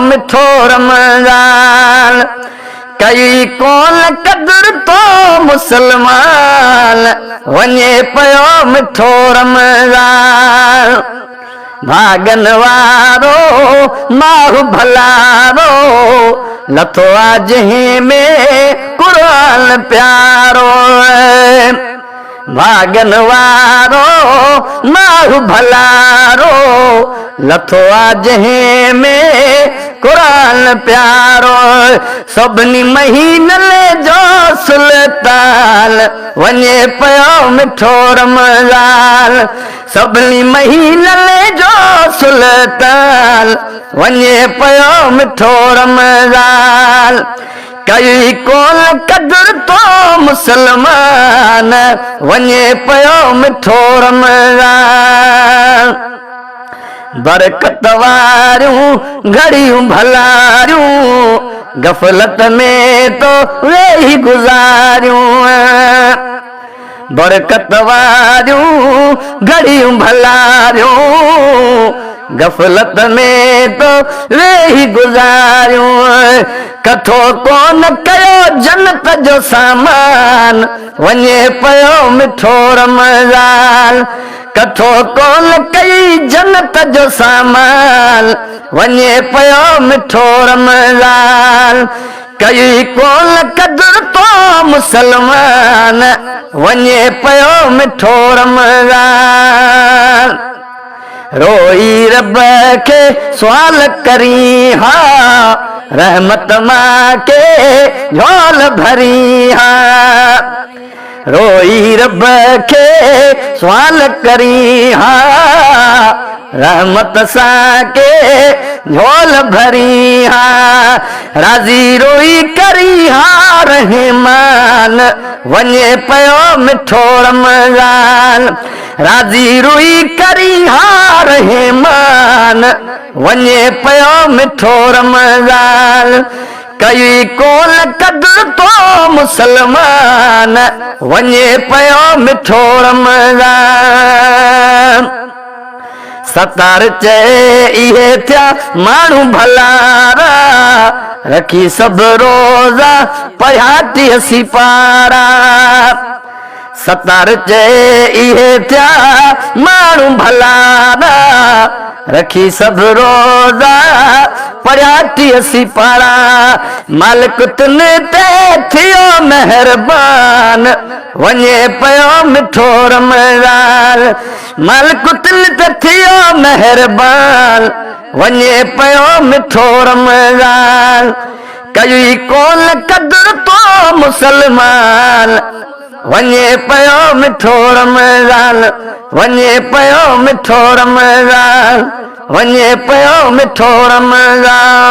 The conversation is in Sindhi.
مٺو رمضان. ڪئي ڪون قدر تو مسلمان، وڃي پيو مٺو رمضان. ڀاڳن وارو ماهه ڀلارو، لٿو آ جنهن ۾ قرآن پيارو. ڀاڳن وارو ماهه ڀلارو، لٿو آ جنهن ۾ قرآن پيارو. سڀني مهينن جو سلطان، وڃي پيو مٺو رمضان. سڀني مهينن جو سلطان، وڃي پيو مٺو رمضان. ڪئي ڪون قدر تو مسلمان، وڃي پيو مٺو رمضان. برڪت واريون گهڙيون ڀلاريون، غفلت ۾ تو ويهي گذاريون. برڪت واريون گهڙيون ڀلاريون، غفلت ۾ تو ويهي گذاريون. ڪٺو ڪون ڪيو جنت جو سامان، وڃي پيو مٺو رمضان. ڪٺو ڪون ڪئي جنت جو سامان، وڃي پيو مٺو رمضان. ڪئي ڪون قدر تو مسلمان، وڃي پيو مٺو رمضان. روئي رب کي سوال ڪرين ها، رحمت مان ڪي جهول ڀرين ها. روئي رب کي سوال ڪرين ها، رحمت سان ڪي جهول ڀرين ها. راضي روئي ڪرين ها رحمان، وڃي پيو مٺو رمضان. راضي روئي ڪرين ها رحمان، وڃي پيو مٺو رمضان. ڪئي ڪون قدر تو مسلمان، وڃي پيو مٺو رمضان. ستار چئي اهي ٿيا ماڻهو ڀلارا، رکي سڀ روزا پڙهيا 30 سيپارا. ستار چئي اهي ٿيا ماڻهو ڀلارا، رکي سڀ روزا پڙهيا 30 سيپارا. مالڪ تن تي ٿيو مهربان، وڃي پيو مٺو رمضان. مالڪ تن تي ٿيو مهربان، وڃي پيو مٺو رمضان. ڪئي ڪون قدر تو مسلمان، وڃي پيو مٺو رمضان. وڃي پيو مٺو رمضان، وڃي پيو مٺو رمضان.